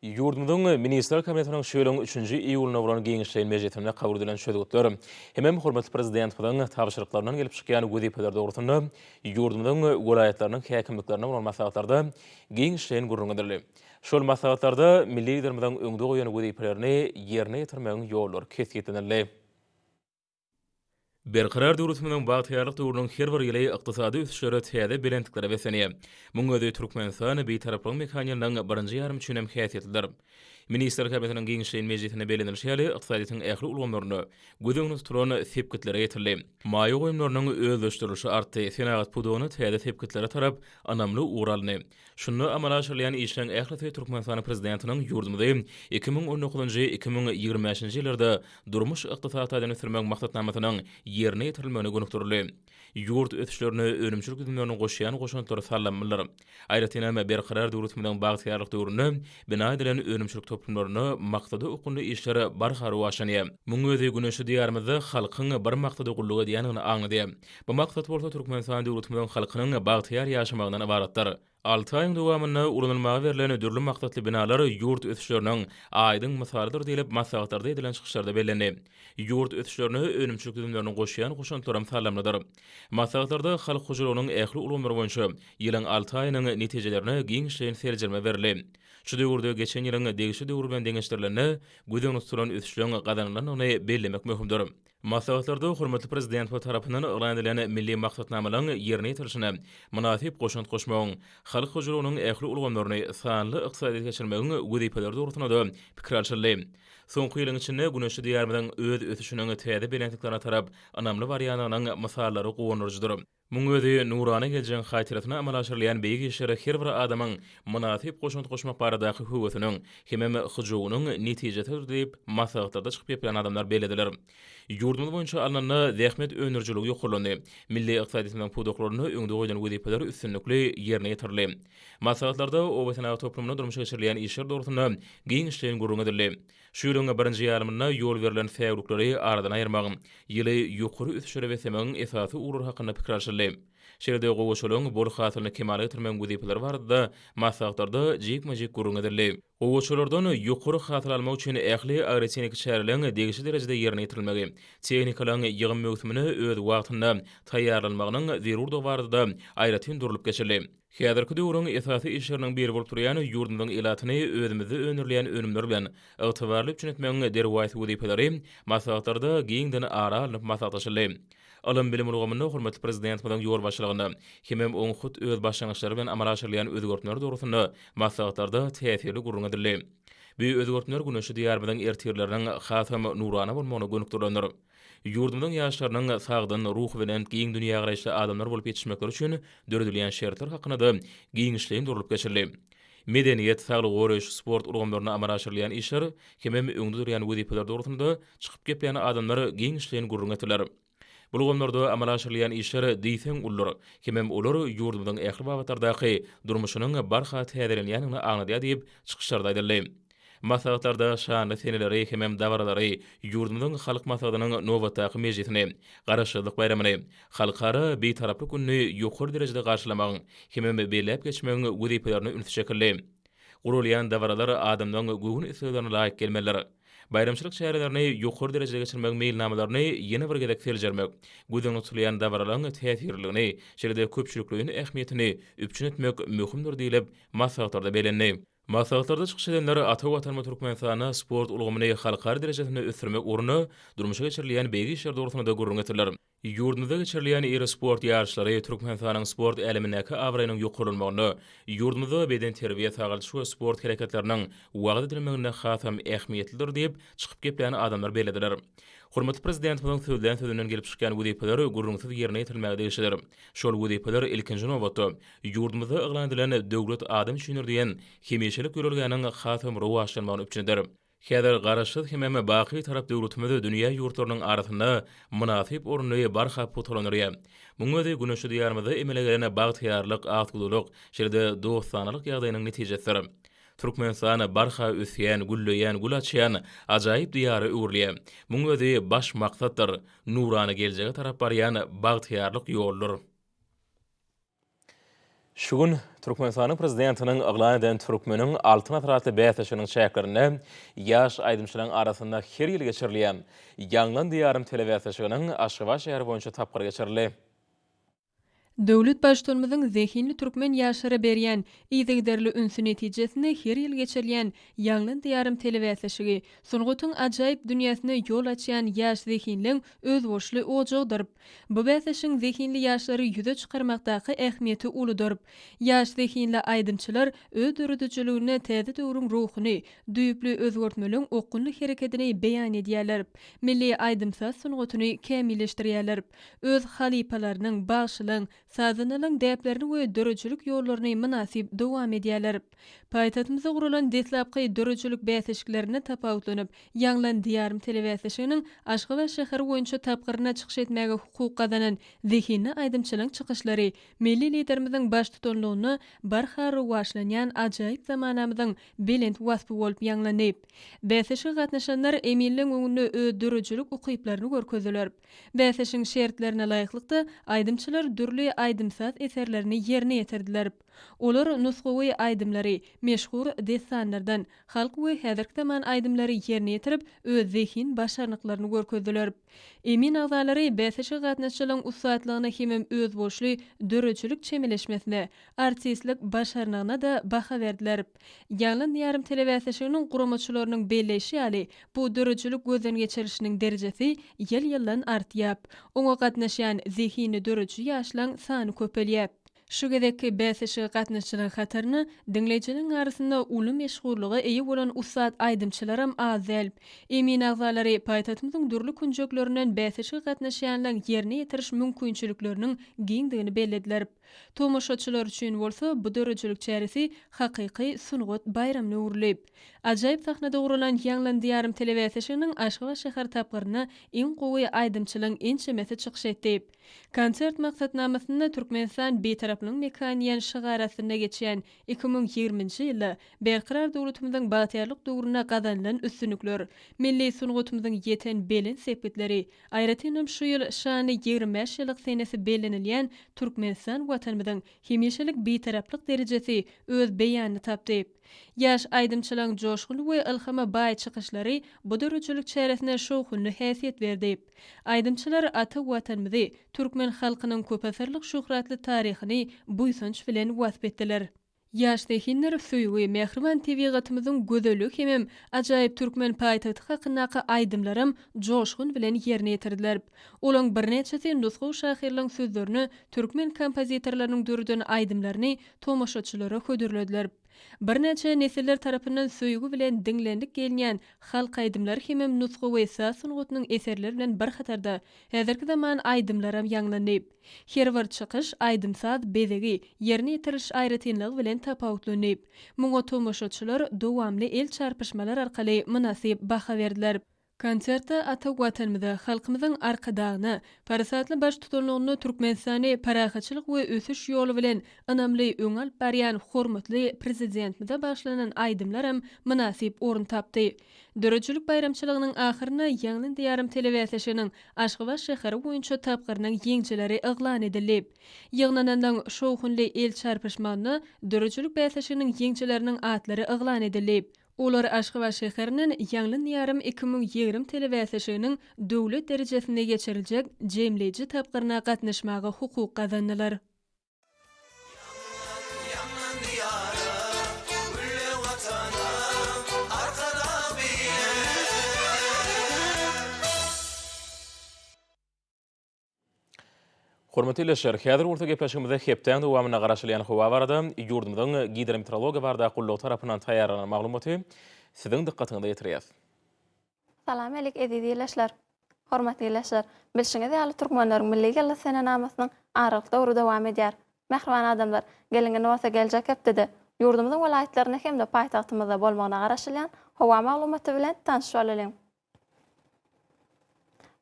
Ýurdumyzyň Ministrler Kabinetiniň şu ýylyň üçünji iýulynda bolan giňişleýin mejlisinde kabul edilen çözgütler hemem hormatly Prezidentimiziň tabşyryklaryndan gelip çykýan wezipeler dogrusynda ýurdumyzyň welaýatlarynyň häkimliklerinde bolan maslahatlarda giňişleýin gürrüň edildi. Şol maslahatlarda milli Liderimiziň öňde goýan wezipelerini ýerine ýetirmegiň ýollary kesgitlenildi. Berkarar döwletimiziň bagtyýarlyk döwrüniň her bir ýyly ykdysady ösüşlere täze belentliklere beslenýär. Munuň özi Türkmenistan Bitaraplygyň mekan ýylynyň birinji ýarymy üçin hem häsiýetlidir. Ministrler Kabinetiniň giňişleýin mejlisinde bellenilişi ýaly, ykdysadyýetiň ähli ulgamlarynda göz öňünde tutulan sepgitlere ýetildi. Maýa goýumlarynyň özleşdirilişi artdy, senagat pudagynda täze sepgitlere tarap ynamly ugur alyndy. Şunda amala aşyrylýan işleň ählisi Türkmenistanyň Prezidentiniň ýurdumyzy 2019-njy, 2025-nji ýyllarda durmuş-ykdysady taýdan ösdürmegiň maksatnamasynyň ýerine ýetirilmegine gönükdirildi. Ýurt ösüşlerine önümçilik düzümleriniň goşýan goşantlary sallanmalydyr. Aýratynam, Berkarar döwletimiziň bagtyýarlyk döwründe bina edilen önümçilik toplumlarynda maksada okgunly işler barha rowaçlanýar. Munuň özi güneşli Diýarymyzda halkyň bir maksada gulluk edýändigini aňladýar. Bu maksat bolsa Türkmenistan döwletimiziň halkynyň bagtyýar ýaşamagyndan ybaratdyr. Alty aýyň dowamynda ulanylmaga berlen dürli maksatly binalar ýurt ösüşleriniň aýdyň mysalydyr diýlip, maslahatlarda edilen çykyşlarda bellendi. Ýurt ösüşlerine önümçilik düzümleriniň goşýan goşantlaram saldamlydyr. Maslahatlarda halk hojalygynyň ähli ulgamlary boýunça ýylyň alty aýynyň netijelerine giňişleýin seljerme berildi. Şu döwürde geçen ýylyň degişli döwri bilen deňeşdirilende, göz öňünde tutulan ösüşleň gazanylandygyny bellemek möhümdir. Maslahatlarda hormatly Prezidentimiz tarapyndan yglan edilen milli maksatnamalaryň ýerine ýetirilişine mynasyp goşant goşmagyň, halk hojalygynyň ähli ulgamlaryny sanly ykdysadyýete geçirmegiň wezipeleri dogrusynda-da pikir alşyldy. Soňky ýylyň içinde güneşli Diýarymyzyň öz ösüşiniň täze belentliklerine tarap ynamly barýandygynyň mysallary guwandyryjydyr. Muň özi nurana geljegiň hatyrasyna amala aşyrylýan beýik işlere her bir adamyň mynasyp goşant goşmak baradaky höwesiniň hemem hyjuwynyň netijesidir diýip, maslahatlarda çykyp geplän adamlar bellediler. Ýurdumyz boýunça alnanda zähmet öndürijiligi ýokarlandy, milli ykdysadyýetimiziň pudaklarynda öňde goýlan wezipeler üstünlikli ýerine ýetirildi. Maslahatlarda oba senagat toplumynda durmuşa geçirilýän işler dogrusynda giňişleýin gürrüň edildi. Şu ýylyň birinji ýarymynda ýol berlen säwlikleri aradan aýyrmagyň, ýyly ýokary ösüşlere beslemegiň esasy ugurlary hakynda pikir alşyldy. Şeýle-de gowaçalaryň bol hasylyny kemala getirmegiň wezipeleri barada-da maslahatlarda jikme-jik gürrüň edildi. Gowaçalardan ýokary hasyl almak üçin ähli agrotehniki çäreleriň degişli derejede ýerine ýetirilmegi, tehnikalaryň ýygym möwsümine öz wagtynda taýýarlanmagynyň zerurdygy barada-da aýratyn durlup geçildi. Häzirki döwrüň esasy işleriniň biri bolup durýan ýurdumyzyň ilatyny özümizde öndürilýän önümler bilen ygtybarly üpjün etmegiň derwaýys wezipeleri maslahatlarda giňden ara alnyp maslahatlaşyldy. Ylym-bilim ulgamynda hormatly Prezidentimiziň ýolbaşçylygynda hemem oň hut öz başlangyçlary bilen amala aşyrylýan özgertmeler dogrusynda maslahatlarda täsirli gürrüň edildi. Bu özgertmeler güneşli Diýarymyzyň ertirleriniň hasam nurana bolmagyna gönükdirilendir. Ýurdumyzyň ýaşlarynyň sagdyn, ruhubelent, giň dünýägaraýyşly adamlar bolup ýetişmekleri üçin döredilýän şertler hakynda-da giňişleýin durlup geçildi. Medeniýet, saglygy goraýyş, sport ulgamlarynda amala aşyrylýan işler hemem öňde durýan wezipeler dogrusynda çykyp geplän adamlar giňişleýin gürrüň etdiler. Bu ulgamlarda amala aşyrylýan işler diýseň uludyr hemem olar ýurdumyzyň ähli babatlardaky durmuşynyň barha täzelenýändigini aňladýar diýip, çykyşlarda aýdyldy. Maslahatlarda şanly seneleri hemem dabaralary, ýurdumyzyň Halk Maslahatynyň nobatdaky mejlisini, Garaşsyzlyk baýramyny, Halkara Bitaraplyk gününi ýokary derejede garşylamagyň hemem belläp geçmegiň wezipelerine üns çekildi. Guralýan dabaralar adamlaryň göwün isleglerine laýyk gelmelidir. Baýramçylyk çärelerini ýokary derejede geçirmegiň meýilnamalaryny ýene bir gezek seljermek, göz öňünde tutulýan dabaralaryň täsirliligini, şeýle-de köpçülikleýin ähmiýetini üpjün etmek möhümdir diýlip, maslahatlarda bellendi. Maslahatlarda çykyş edenler ata Watanymyz Türkmenistanda sport ulgamyny halkara derejesinde ösdürmek ugrunda durmuşa geçirilýän beýik işler dogrusynda-da gürrüň etdiler. Ýurdumyzda geçirilýän iri sport ýaryşlary Türkmenistanyň sport älemindäki abraýynyň ýokarlanmagynda, ýurdumyzda bedenterbiýe-sagaldyş we sport hereketleriniň wagyz edilmeginde hasam ähmiýetlidir diýip, çykyp geplän adamlar bellediler. Hormatly Prezidentimiziň sözlän sözünden gelip çykýan wezipeler gürrüňsiz ýerine ýetirilmäge degişlidir. Şol wezipeler ilkinji nobatda, ýurdumyzda yglan edilen Döwlet adam üçindir diýen hemişelik ýörelgäniň hasam rowaçlanmagyny üpjün eder. Häzir Garaşsyz hemem baky Bitarap döwletimiz dünýä ýurtlarynyň arasynda mynasyp ornuny barha pugtalandyrýar. Munuň özi güneşli Diýarymyzda emele gelen bagtyýarlyk, asudalyk, şeýle-de dostanalyk ýagdaýynyň netijesidir. Türkmenistan barha ösýän, gülleýän, gül açýan ajaýyp Diýara öwrülýär. Munuň özi baş maksatdyr, nurana geljege tarap barýan bagtyýarlyk ýoludyr. Şu gün Türkmenistanyň Prezidentiniň yglan eden Türkmeniň Altyn asyry atly bäsleşiginiň çäklerinde ýaş aýdymçylaryň arasynda her ýyl geçirilýän Ýaňlan Diýarym telebäsleşiginiň Aşgabat şäheri boýunça tapgyry geçirildi. Döwlet Baştutanymyzyň zehinli türkmen ýaşlara berýän yzygiderli ünsi netijesinde her ýyl geçirilýän Ýaňlan Diýarym telebäsleşigi sungatyň ajaýyp dünýäsine ýol açýan ýaş zehinleň özboluşly ojagydyr. Bu bäsleşigiň zehinli ýaşlary ýüze çykarmakdaky ähmiýeti uludyr. Ýaş zehinli aýdymçylar öz döredijiliginde täze döwrüň ruhuny, düýpli özgertmeleň okgunly herekedini beýan edýärler, milli aýdym-saz sungatyny kämilleşdirýärler, öz halypalarynyň, bagşylaň, sazandalaň däplerini we döredijilik ýollaryny mynasyp dowam edýärler. Paýtagtymyzda guralan deslapky döredijilik bäsleşiklerinde tapawutlanyp, Ýaňlan Diýarym telebäsleşiginiň Aşgabat şäheri boýunça tapgyrynda çykyş etmäge hukuk gazanan zehinli aýdymçylaryň çykyşlary milli Liderimiziň baştutanlygynda barha rowaçlanýan ajaýyp zamanamyzyň belent waspy bolup ýaňlandy. Bäsleşige gatnaşanlar eminleň öňünde öz döredijilik ukyplaryny görkezdiler. Bäsleşigiň şertlerine laýyklykda, aýdymçylar dürli aýdym-saz eserlerini ýerine ýetirdiler. Olar nusgawy aýdymlary, meşhur dessanlardan, halk we häzirki zaman aýdymlary ýerine ýetirip, öz zehin başarnyklaryny görkezdiler. Emin agzalary bäsleşige gatnaşyjylaryň ussatlygyna hemem özboluşly döredijilik çemeleşmesine, artistlik başarnygyna-da baha berdiler. Ýaňlan Diýarym telebäsleşiginiň guramaçylarynyň belleýşi ýaly, bu döredijilik gözden geçirilişiniň derejesi ýyl-ýyldan artýar. Oňa gatnaşýan zehinli dörediji ýaşlaň sany köpelýär. Şu gezekki bäsleşige gatnaşyjylaryň hatarynda diňleýjileriň arasynda uly meşhurlyga eýe bolan ussat aýdymçylaram az däl. Emin agzalary paýtagtymyzyň dürli künjeklerinden bäsleşige gatnaşýanlaryň ýerine ýetiriş mümkinçilikleriniň giňdigini bellediler. Tomaşaçylar üçin bolsa bu döredijilik çäresi hakyky sungat baýramyna öwrüldi. Ajaýyp sahnada guralan Ýaňlan Diýarym telebäsleşiginiň Aşgabat şäher tapgyrynda iň gowy aýdymçylaryň ençemesi çykyş etdi. Konsert maksatnamasynda Türkmenistan Bitaraplygyň mekany diýen şygar astynda geçýän 2020-nji ýylda Berkarar döwletimiziň bagtyýarlyk döwründe gazanylan üstünlikler, milli sungatymyzyň ýeten belent sepgitleri, aýratynam şu ýyl şanly 25 ýyllyk senesi bellenilýän Türkmenistan Watanymyzyň hemişelik Bitaraplyk derejesi öz beýanyny tapdy. Ýaş aýdymçylaryň joşgunly we ylhama baý çykyşlary bu döredijilik çäresine şowhunly häsiýet berdi. Aýdymçylar ata Watanymyzy, türkmen halkynyň köpasyrlyk şöhratly taryhyny buýsanç bilen wasp etdiler. Ýaş zehinler söýgi, mähriban tebigatymyzyň gözelligi hemem ajaýyp türkmen paýtagty hakyndaky aýdymlaram joşgun bilen ýerine ýetirdiler. Olaň birnäçesi nusgawy şahyrlaryň sözlerine türkmen kompozitorlarynyň döreden aýdymlaryny tomaşaçylara hödürlediler. Birnäçe nesiller tarapyndan söýgi bilen diňlenilip gelinýän halk aýdymlary hemem nusgawy saz sungatynyň eserleri bilen bir hatarda, häzirki zaman aýdymlaram ýaňlandy. Her bir çykyş aýdym-saz bezegi, ýerine ýetiriliş aýratynlygy bilen tapawutlandy. Muňa tomaşaçylar dowamly el çarpyşmalar arkaly mynasyp baha berdiler. Konsertde ata Watanymyza, halkymyzyň Arkadagyna, parasatly baştutanlygynda Türkmenistany parahatçylyk we ösüş ýoly bilen ynamly öňe alyp barýan hormatly Prezidentimize bagyşlanan aýdymlaram mynasyp orun tapdy. Döredijilik baýramçylygynyň ahyrynda Ýaňlan Diýarym telebäsleşiginiň Aşgabat şäheri boýunça tapgyrynyň ýeňijileri yglan edildi. Ýygnananlaryň şowhunly el çarpyşmagynda döredijilik bäsleşiginiň ýeňijileriniň atlary yglan edildi. Olar Aşgabat şäherinden Ýaňlan Diýarym 2020 telebäsleşiginiň döwlet derejesinde geçiriljek jemleýji tapgyryna gatnaşmaga hukuk gazandylar. Ýaňlan, ýaňlan Diýarym, gülle Watanym, Arkadag bile! Hormatly ildeşler, häzir bolsa gepleşigimizde hepdäň dowamynda garaşylýan howa barada ýurdumyzyň Gidrometeorologiýa baradaky gullugy tarapyndan taýýarlanan maglumaty siziň dykgatyňyza ýetirýäs. Salam alik eziz ildeşler! Hormatly ildeşler, bilşiňiz ýaly türkmenleriň milli ýyldyz senenamasynyň aralyk döwri dowam edýär. Mähriban adamlar, geliň indi bolsa geljek hepdede ýurdumyzyň welaýatlarynda hem-de paýtagtymyzda bolmagyna garaşylýan howa maglumaty bilen tanyş bolalyň.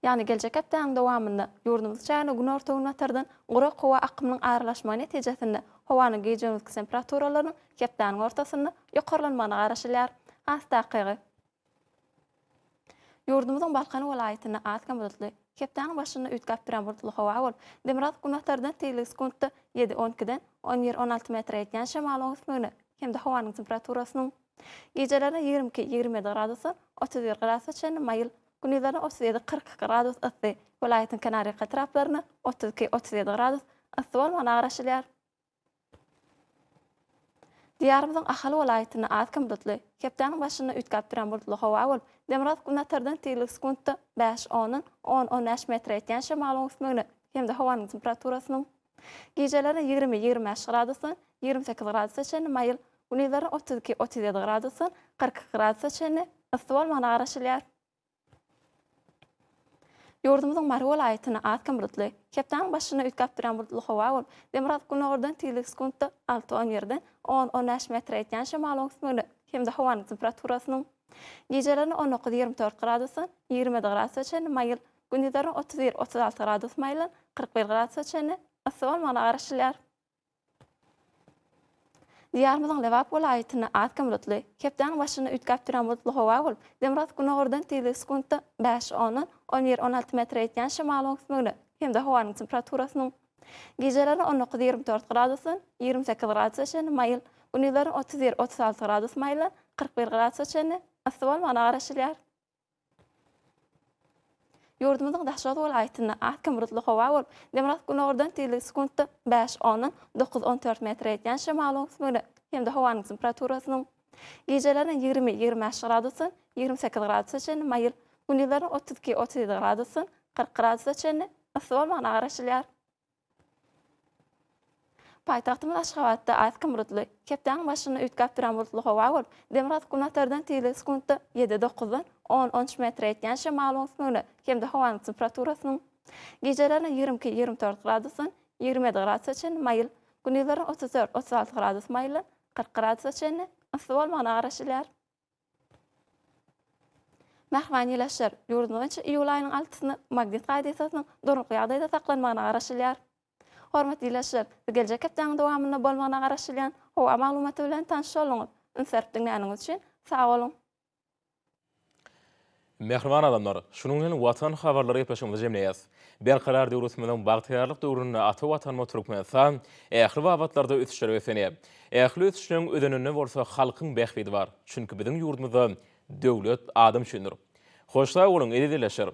Ýagny geljek hepdäniň dowamynda ýurdumyz çägine günorta-günbatardan gurak howa akymynyň aralaşmagy netijesinde howanyň gije-gündizki temperaturalarynyň hepdäniň ortasynda ýokarlanmagyna garaşylýar. Has takygy, ýurdumyzyň Balkan welaýatynda az-kem bulutly, hepdäniň başynda üýtgäp durýan bulutly howa bolup, demirgazyk-günbatardan tizligi sekuntda ýedi, on ikiden on bir, on alty metre ýetýän şemalyň öwüsmegine hem-de howanyň temperaturasynyň Gijelerine 22, 27 gradusdan 31 gradusa çenli maýyl, gündizlerine 37, 42 gradus yssy, welaýatyň kenarýaka etraplarynda 32, 37 gradus yssy bolmagyna garaşylýar. Diýarymyzyň Ahal welaýatynda az-kem bulutly, hepdäniň başynda üýtgäp durýan bulutly howa bolup, demirgazyk-günbatardan tizligi sekuntda bäş, ondan on, on bäş metre ýetýän şemalyň öwüsmegine hem-de howanyň temperaturasynyň Gijelerine 20, 25 gradusdan 28 gradusa çenli maýyl, gündizlerine 32, 37 gradusdan 42 gradusa çenli yssy bolmagyna garaşylýar. Ýurdumyzyň Mary welaýatynda az-kem bulutly, hepdäniň başynda üýtgäp durýan bulutly howa bolup, demirgazyk-gündogardan tizligi sekuntda alty, on birden on, on bäş metre ýetýän şemalyň öwüsmegine hem-de howanyň temperaturasynyň gijelerine on dokuz, 24 gradusdan 27 gradusa çenli maýyl, Gündizlerine 31, 36 gradus maýylan, 41 gradusa çenli yssy bolmagyna garaşylýar. Diýarymyzyň Lebap welaýatynda az-kem bulutly, hepdäniň başynda üýtgäp durýan bulutly howa bolup, demirgazyk-gündogardan tizligi sekuntda bäş, ondan on bir, on alty metre ýetýän şemalyň öwüsmegine hem-de howanyň temperaturasynyň. Gijelerine 19, 24 gradusdan 28 gradusa çenli maýyl, gündizlerine 31, 36 gradus maýyldan 41 gradusa çenli yssy bolmagyna garaşylýar. Ýurdumyzyň Daşoguz welaýatynda az-kem bulutly howa bolup, demirgazyk-günordan tizligi sekuntda bäş ondan dokuz 14 metre ýetýän şemalyň öwüsmegine hem-de howanyň temperaturasynyň gijelerine 20, 25 gradusdan 28 gradusa çenli maýyl, gündizlerine 32, 37 gradusdan 40 gradusa çenli yssy bolmagyna garaşylýar. Paýtagtymyz Aşgabatda az-kem bulutly, hepdäniň başynda üýtgäp duran bulutly howa bolup, demirgazyk-günortadan tizligi sekuntda ýedi dokuzdan on, on üç metre ýetýän şemalyň öwüsmegine hem-de howanyň temperaturasynyň gijelerine 22, 24 gradusdan 27 gradusa çenli maýyl, gündizlerine 34, 36 gradus maýyldan 40 gradusa çenli yssy bolmagyna garaşylýar. Mähriban ildeşler, ýurdumyz boýunça iýul aýynyň altysynda magnit hadysasynyň durnukly ýagdaýda saklanmagyna garaşylýar. Hormatly ildeşler, siz geljek hepdäniň dowamynda bolmagyna garaşylýan howa maglumaty bilen tanyş bolduňyz. Üns berip diňläniňiz üçin sag boluň! Mähriban adamlar, şunuň bilen Watan habarlary gepleşigimizi jemleýäs. Berkarar döwletimiziň bagtyýarlyk döwründe ata Watanymyz Türkmenistan ähli babatlarda ösüşlere beslenýär. Ähli ösüşleriň özeninde bolsa halkyň bähbidi bar. Çünki biziň ýurdumyzda döwlet adam üçindir. Hoş sag boluň, eziz ildeşler!